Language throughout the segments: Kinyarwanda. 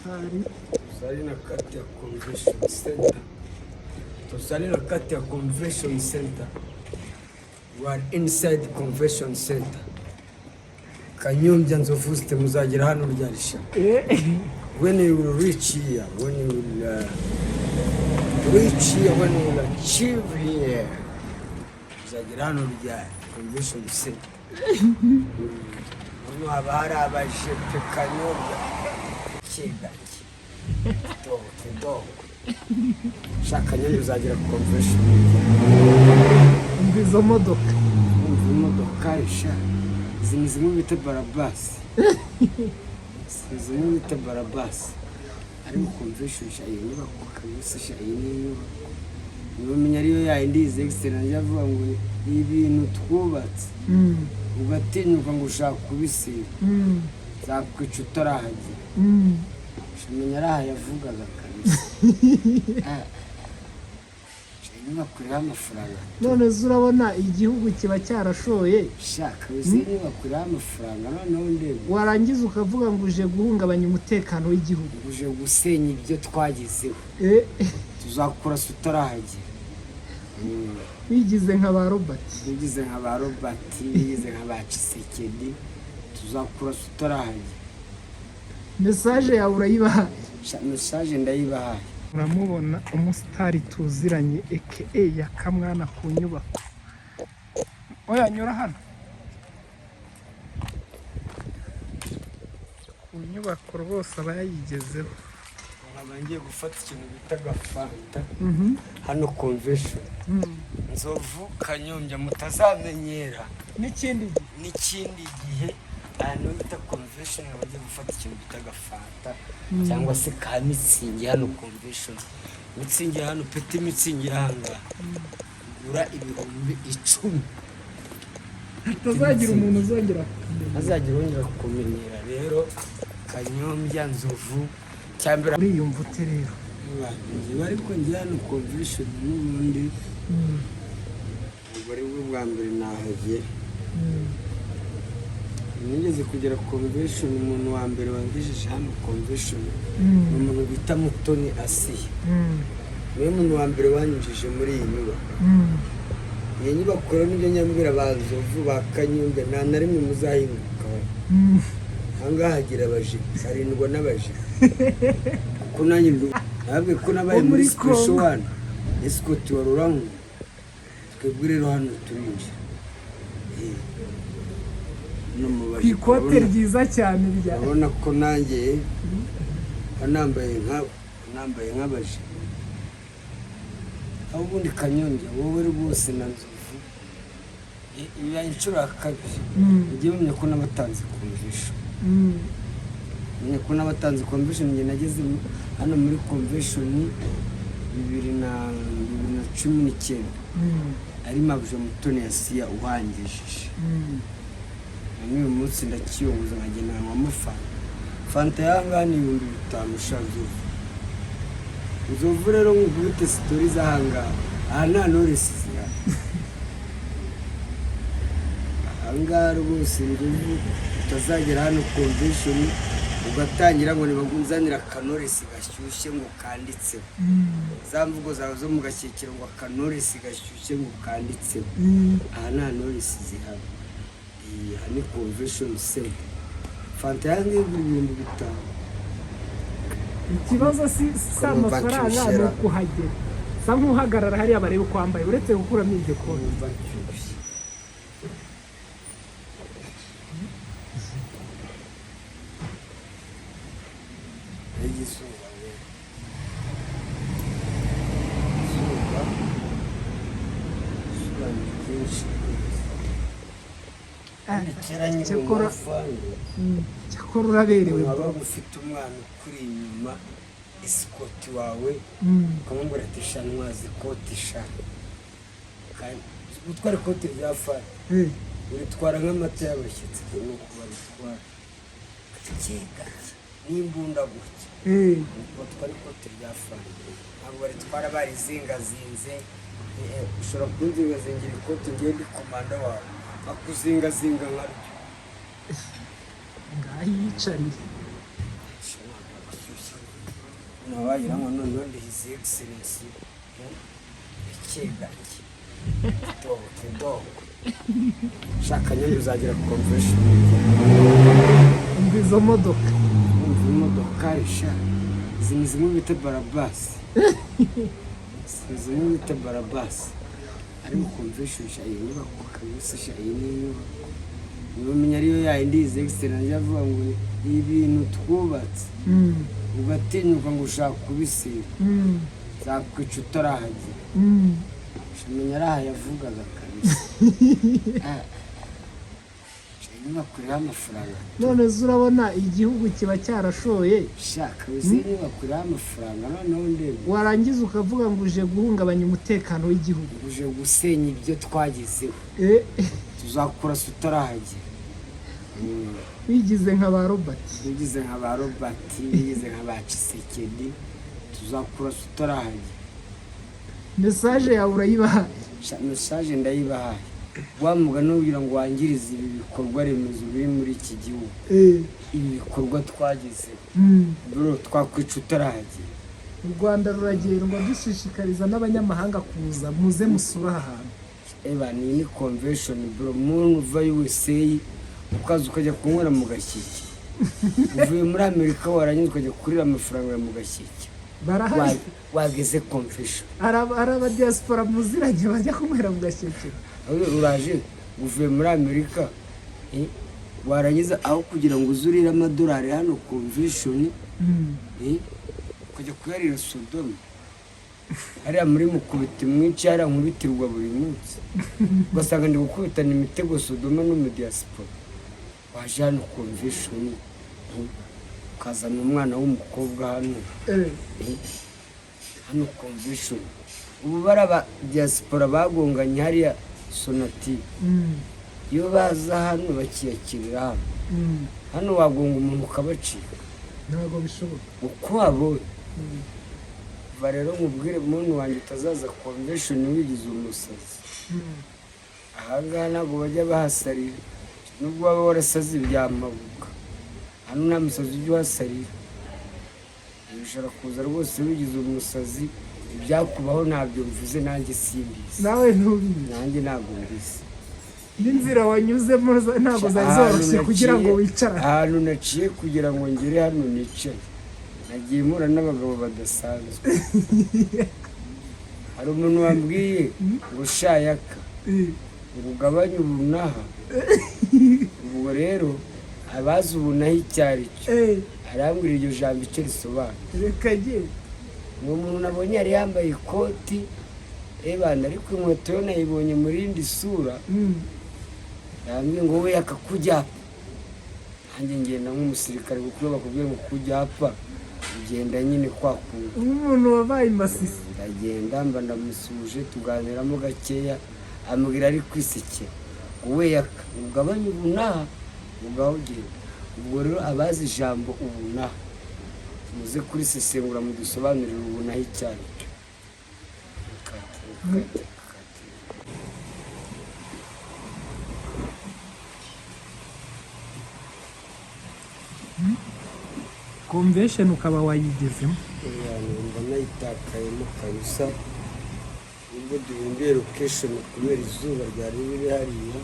Umusitari. Tozali na kati ya convention center, tozali na kati ya convention center. We are inside convention center. Kanyombya, Nzovu site, muzagera hano ryarisha? When you will reach here, when you will reach here, when you will achieve here, muzagera hano ryari convention center? Hano haba hari abajepe, Kanyombya, gake gake, kidogo kidogo. Shaka nyine uzagera convention. Umva izo modoka. Umva imodokari sha, izi ni zimwe bita barabasi, ni zimwe bita barabasi. Ariko convention sha, iyi nyubako kabisa sha, iyi ni inyubako ntibamenya ariyo yayindi His Excellence avuga ngo ibintu twubatse, ugatinyuka ngo ushaka kubisiga, zakwica utarahagera. Menya ari aha yavugaga kabisa. Ah, sha, inyubako iriho amafaranga. None se urabona igihugu kiba cyarashoye? Shaka kabisa, iyi nyubako iriho amafaranga noneho ndeba. Warangiza ukavuga ngo uje guhungabanya umutekano w'igihugu. Uje gusenya ibyo twagezeho. Tuzakurasa utarahagera. Wigize nka ba Robert. Wigize nka ba Robert, wigize nka ba Tshisekedi, tuzakurasa utarahagera. Message yawe urayibahaye. Sha, message ndayibahaye. Uramubona umusitari tuziranye, eke ya kamwana ku nyubako. Oya, nyura hano ku nyubako rwose, aba yayigezeho. Nkaba ngiye gufata ikintu bita gafanta hano convention. Nzovu, Kanyombya, mutazamenyera. N'ikindi gihe. N'ikindi gihe ahantu bita convention nkaba ngiye gufata ikintu bita gafanta cyangwa se ka Mützig hano convention. Mützig hano, petit Mützig ahangaha igura 10,000. Hatazagira umuntu uzongera kukumenya. Hazagira wongera kukumenyera rero, Kanyombya, Nzovu, cyambere. Uriyumva ute rero? Njyewe ariko njye hano convention n'ubundi ubwo ari bwo bwa mbere nahagera. Nigeze kugera convention, umuntu wa mbere wangejeje hano convention ni umuntu bita Mutoni Asiya. Niwe muntu wa mbere wanyinjije muri iyi nyubako. Iyi nyubako rero nibyo nyambwira ba Nzovu, ba Kanyombya, nta na rimwe muzahinguka. Ahangaha hagira abajipo, harindwa n'abajipo, kuko nanjye nababwiye ko nabaye Wo muri muri special Congo. one escort wa Rurangwa. Twebwe rero hano turinjira. No mu Ku bajipo ikote ryiza cyane rya urabona ko nanjye mba nambaye nka nambaye nk'abajipo. Aho ubundi Kanyombya, wowe rwose na Nzovu, bibaye inshuro ya kabiri. Ujye mumenya ko n'abatanze convention, menya ko n'abatanze convention. Njye nageze hano muri convention 2019, ari mabuja Mutoni Yasiya uhangejeje. Na n'uyu munsi ndakiyunguza nkagenda nkanywamo fanta. Fanta y'ahangaha ni 5000 sha, Nzovu. Nzovu rero nkubite story z'ahangaha, aha nta Knowless zihari ahangaha rwose. Nzovu, utazagera hano convention ugatangira ngo nibaguzanira aka Knowless gashyushye ngo kanditseho za mvugo zawe zo mu gashyikiro, ngo aka Knowless gashyushye ngo kanditseho. Aha nta Knowless zihaba. Iyi aha ni convention center. Fanta yange igura 5000. Ikibazo si Urumva amafaranga, ni nshyushye. ukuhagera. Sa nk'uhagarara hariya barebe uko wambaye, uretse gukuramo iryo kote. Urumva nshyushye. Mbega izuba we! Izuba, izuba ni ryinshi rwose. Kandi kera nyiri umuvandi. Cyakora uraberewe. Waba ufite umwana ukuri inyuma, escort wawe, ukamubwira ati: "Sha, ntwaza ikoti sha." Kandi gutwara ikoti rya fari, uritwara nk'amata y'abashyitsi, nuko baritwara gake gake n'imbunda gutya. Nuko batwara ikoti rya fari, ntabwo baritwara barizingazinze. Ushobora kunzingazingira ikoti, ngiye ndi komanda wawe akuzingazinga nkaryo. Ngaho yiyicariye. Sha, ntabwo ashyushye. Noneho wagira ngo noneho ndi His Excellency gake gake, kidogo kidogo. Shaka nyine uzagera ku convention. Umva izo modoka. Wumva imodokari sha, izi ni zimwe bita barabasi, ni zimwe bita barabasi. Ariko convention sha, iyi nyubako kabisa sha, iyi ni inyubako. Niba umenya ariyo yayindi His Excellency avuga ngo ibintu twubatse, ugatinyuka ngo ushaka kubisiga, zakwica utarahagera. Menya ari aha yavugaga kabisa. Ah, sha, inyubako iriho amafaranga. None se urabona igihugu kiba cyarashoye? Shaka kabisa, iyi nyubako iriho amafaranga. Noneho ndebe. Warangiza ukavuga ngo uje guhungabanya umutekano w'igihugu. Uje gusenya ibyo twagezeho. Tuzakurasa utarahagera. Wigize nka ba Robert. Wigize nka ba Robert, wigize nka ba Tshisekedi, tuzakurasa utarahagera. Message yawe urayibahaye. Sha, message ndayibahaye. Wa mugani ugira ngo wangirize ibi bikorwa remezo biri muri iki gihugu, ibi bikorwa twagezeho, bro, twakwica utarahagera. U Rwanda ruragendwa, dushishikariza n'abanyamahanga kuza, muze musure aha hantu. Eba, ni convention, bro. Muntu uva USA ukaza ukajya kunywera mu Gashyike, uvuye muri Amerika warangiza ukajya kurira amafaranga mu Gashyike. Barahari. Wageze convention. Hari abadiaspora muziranye bajya kunywera mu Gashyekero. Aho uraje uvuye muri Amerika, warangiza aho kugira ngo uze urire amadolari hano convention, ukajya kuyarira Sodoma hariya muri mukubiti mwinshi, hariya nkubitirwa buri munsi, ugasanga ndi gukubitana imitego Sodoma no mu diaspora. Waje hano convention, ukazana umwana w'umukobwa hano, hano convention. Ubu bari aba diaspora bagonganye hariya Sonatube, iyo baza hano bakiyakirira hano, hano wagonga umuntu ukabacika. Ntabwo bishoboka. Uko wabonye. Va rero nkubwire, muntu wanjye, utazaza convention wigize umusazi. Ahangaha ntabwo bajya bahasarira, nubwo waba warasaze ibyamabuka, hano nta musazi ujya uhasarira. Ushobora kuza rwose wigize umusazi, ibyakubaho ntabyo mvuze, nanjye simbizi. Nawe ntubizi. Nanjye ntabwo mbizi. N'inzira wanyuzemo ntabwo zari zoroshye kugira ngo wicare. Ahantu naciye kugira ngo ngere hano nicaye, nagiye mpura n'abagabo badasanzwe. Hari umuntu wambwiye ngo shayaka, ngo ugabanye ubunaha. Ubwo rero abazi ubunaha icyo ari cyo, arambwira iryo jambo icyo risobanura. Reka genda. Ni umuntu nabonye yari yambaye ikoti ebana, ariko inkweto yo nayibonye mu rindi sura. Yambwiye ngo we akakujyapa, nanjye ngenda nk'umusirikare, kuko iyo bakubwiye ngo kujyapa ugenda nyine kwa kundi. Nk'umuntu wabaye imasisi. Ndagenda mba ndamusuhuje, tuganiramo gakeya, ambwira ari kwisekera ngo we yaka ugabanye ubunaha, ugaho ugenda. Ubwo rero abazi ijambo ubunaha, muze kurisesengura mudusobanurire ubunaha icyo ari cyo. Kate, kate, kate. Convention ukaba wayigezemo. Numva nayitakayemo kabisa, nubwo duhinduye location kubera izuba ryari riri hariya,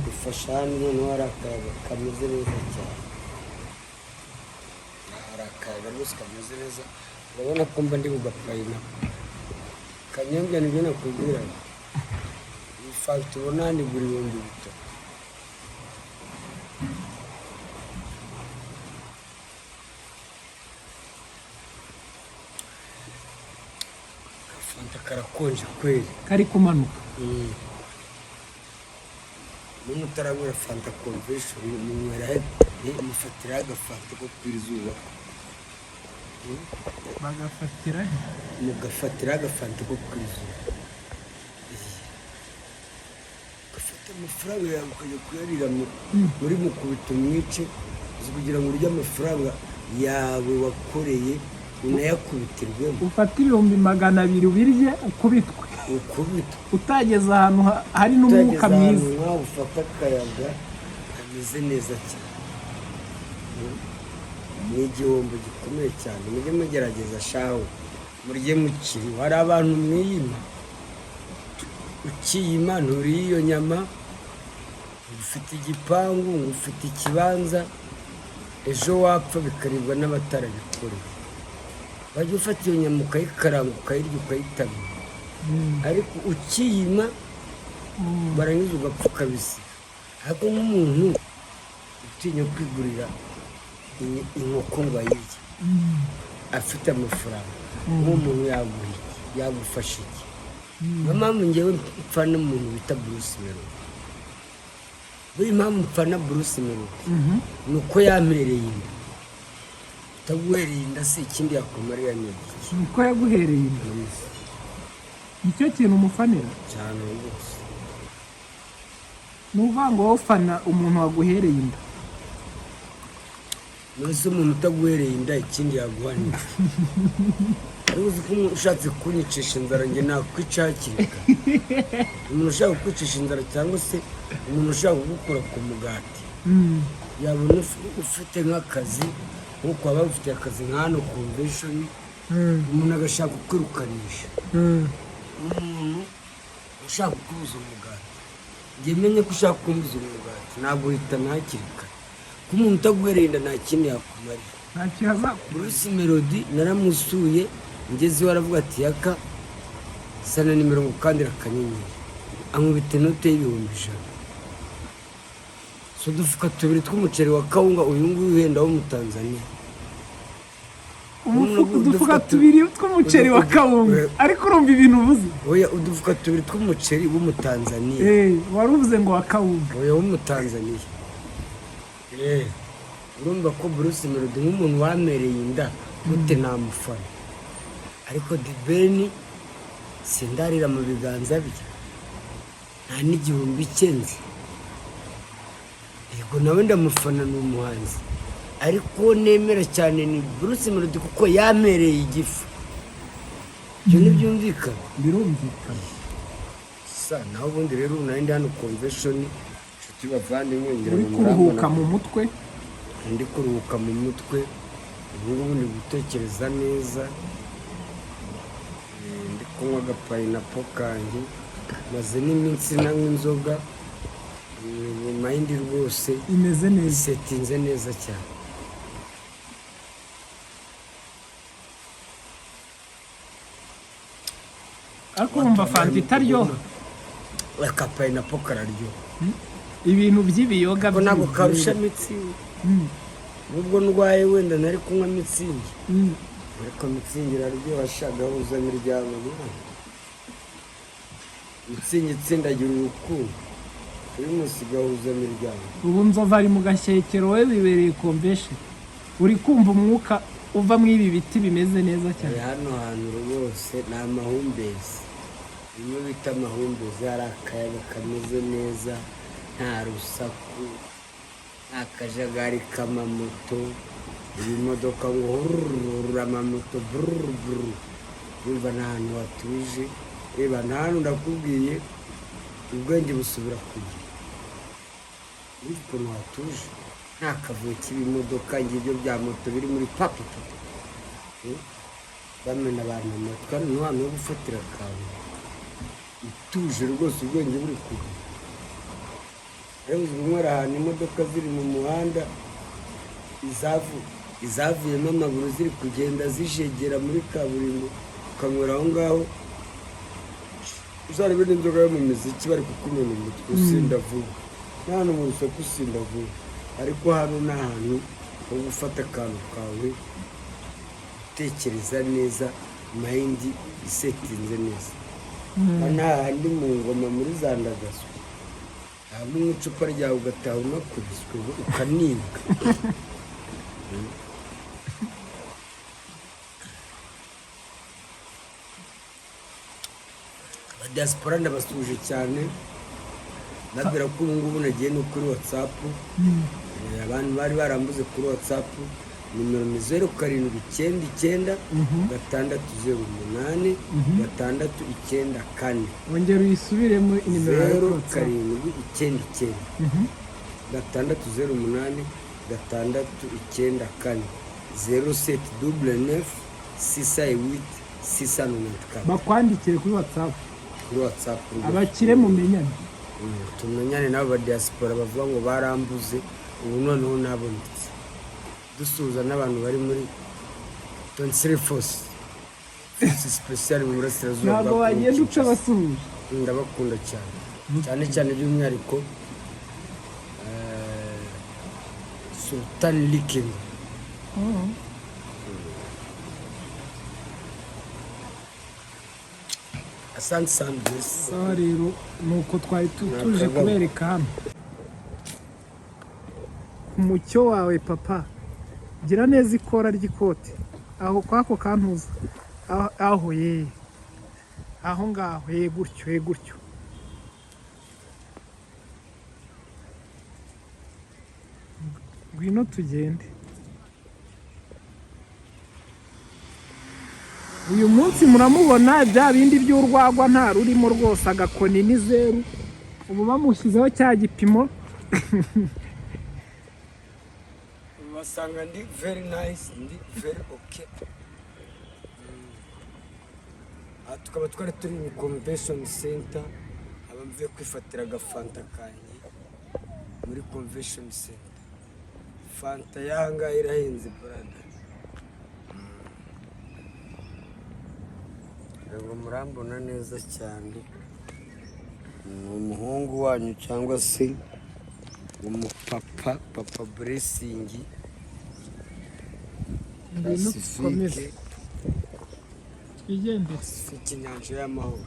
dufasha hano. Noneho hari akayaga kameze neza cyane, hari akayaga rwose kameze neza. Urabona ko mba ndi kugapayina kanyambya, nibyo nakubwiraga. Iyi fanta ubona hano igura 3000. Agafanta karakonje kweli. Kari kumanuka. Umuntu utaranywera fanta convention, munywera he? Mufatiraho agafanta ko kwira izuba. Bagafatira he? Mugafatiraho agafanta ko kwira izuba, ugafata amafaranga yawe ukajya kuyarira muri mukubito mwice, uzi kugira ngo urye amafaranga yawe wakoreye unayakubitirwemo. Ufate 200,000 ubirye ukubitwe. Ukubitwe. Utageze ahantu hari n'umwuka Utageze ahantu mwiza. Nkaho ufata akayaga kameze neza cyane. Ni igihombo gikomeye cyane. Mujye mugerageza shawe, murye mukiri. Hari abantu mwiyima, ukiyima nturiye iyo nyama, ufite igipangu, ngo ufite ikibanza, ejo wapfa bikaribwa n'abatarabikoreye. Wajya ufata iyo nyama ukayikaranga, ukayirya, ukayitabira, ariko ukiyima barangiza ugapfa ukabisiga. Ariko nk'umuntu utinya kwigurira inkoko ngo ayirye afite amafaranga, uwo muntu yaguha iki? Yagufasha iki? Niyo mpamvu ngewe mpfana umuntu bita Bruce Melody. Buri mpamvu mpfana Bruce Melody ni uko yampereye inda. Utaguhereye inda si ikindi yakumarira ni igiki? Ni uko yaguhereye inda, nicyo kintu umufanira? Cyane rwose. Ni ukuvuga ngo wowe ufana umuntu waguhereye inda? Mbese umuntu utaguhereye inda ikindi yaguha ni iki? Ariko uzi ko umuntu ushatse kunyicisha inzara njye nakwica hakiri kare. Umuntu ushaka kukwicisha inzara cyangwa se umuntu ushaka kugukura ku mugati, yabona ufite nk'akazi, nk'uko waba ufite akazi nka hano Convention, umuntu agashaka kukwirukanisha, umuntu ushaka kukubuza umugati, njye menye ko ushaka kumbuza umugati ntabwo uhitana hakiri kare, ko umuntu utaguhereye inda nta kindi yakumarira. Ntacyo yazakura. Bruce Melody naramusuye, ngeze iwe aravuga ati: "Yaka, sana nimero ngo ukandire akanyenyeri." Ankubita inote y'100,000. Si udufuka tubiri tw'umuceri wa kawunga uyu nguyu uhenda wo mu Tanzania. Umufuka, udufuka tubiri tw'umuceri wa kawunga? Ariko urumva ibintu uvuze? Oya, udufuka tubiri tw'umuceri wo mu Tanzania. Eh, wari uvuze ngo wa kawunga. Oya, wo mu Tanzania. Urumva ko Bruce Melody nk'umuntu wamereye inda gute namufana? Ariko The Ben sindarira mu biganza bye, nta n'igihumbi cye nzi. Yego, nawe ndamufana, ni umuhanzi, ariko uwo nemera cyane ni Bruce Melody kuko yampereye igifu. Ibyo ntibyumvikana? Birumvikana. Sa naho ubundi rero ubu nari ndi hano Convention, inshuti bavandimwe, ngira Uri ngo kuruhuka murambona. mu mutwe. Ndi kuruhuka mu mutwe ubu ngubu, ndi gutekereza neza. Ndi kunywa agapineapple kanjye, maze n'iminsi nanywa inzoga. Mind rwose imeze neza. Isetinze neza cyane. Ariko urumva fanta itaryoha? Akapineapple kararyoha. Ibintu by'ibiyoga Ko ntabwo by'ibibyimba. karusha Mützig. Nubwo ndwaye wenda nari kunywa Mützig, ariko Mützig iraryoha sha, gahuza miryango mwana. Mützig itsindagira urukundo, Primus gahuza miryango. Ubu nzova ari mu gashyekero, wowe wibereye Convention, uri kumva umwuka uva mu ibi biti bimeze neza cyane. Ari hano hantu rwose ni amahumbezi, bimwe bita amahumbezi. Hari akayaga kameze neza, nta rusaku, nta kajagari k'amamoto, ibimodoka ngo hurururu, amamoto bururu bururu. Urumva ni ahantu hatuje. Reba, nta hantu ndakubwiye, ubwenge busubira ku gihe. Urumva ukuntu hatuje, nta kavuyo k'ibimodoka, ngibyo bya moto biri muri papa papa, bamena abantu amatwi. Hano ni ahantu ho gufatira akantu utuje rwose, ubwenge buri ku gihe. Ariko uzi kunywera ahantu imodoka ziri mu muhanda, izavuyemo amaguru ziri kugenda zijegera muri kaburimbo, ukanywera aho ngaho? Uzarebe n'inzoga yo mu miziki bari kukumena umutwe, usinda vuba. Nta hantu mu rusaku usinda vuba, ariko hano ni ahantu ho gufata akantu kawe, utekereza neza, mind isetinze neza. Hano nta handi mu ngoma muri za ndagaswa, hamwe icupa ryawe ugataha unakubiswe ukanibwa. Abadiaspora ndabasuhuje cyane, ndabwira ko ubu ngubu nagiye no kuri WhatsApp. Abantu bari barambuze kuri WhatsApp, nimero ni 0799 608 694. Wongera uyisubiremo inimero yawe 0 kuri WhatsApp. 799 608 694. 07 99 608 694. Bakwandikire kuri WhatsApp. Kuri WhatsApp rwose. Abakire mumenyane. Tumenyane n'abo ba diaspora bavuga ngo barambuze, ubu noneho nabonetse. Dusuhuza n'abantu bari muri 23 force spéciale mu burasirazuba Ntabwo bwa wagenda Congo uca Kinshasa. abasuhuje. Ndabakunda cyane cyane cyane, by'umwihariko Sultan Likinga. Asante sana, Bless. Sawa rero, ni uko twari tuje Nakagabo. kubereka hano ku mucyo wawe. Papa, gira neza ikora ry'ikote aho kwako kantuza aho ye aho ngaho ye gutyo, ye gutyo. Ngwino tugende. Uyu munsi muramubona bya bindi by'urwagwa nta rurimo rwose, agakoni ni zeru. Ubu bamushyizeho cya gipimo. Basanga ndi very nice, ndi very okay. Aha tukaba twari turi mu convention center, aba mvuye kwifatira agafanta kanjye muri convention center. Fanta y'ahangaha irahenze, brother. Ngo murambona neza cyane, ni umuhungu wanyu cyangwa se umupapa, Papa Blessing. Ngwino dukomeze Pacifique. twigendere. Pacifique, inyanja y'amahoro.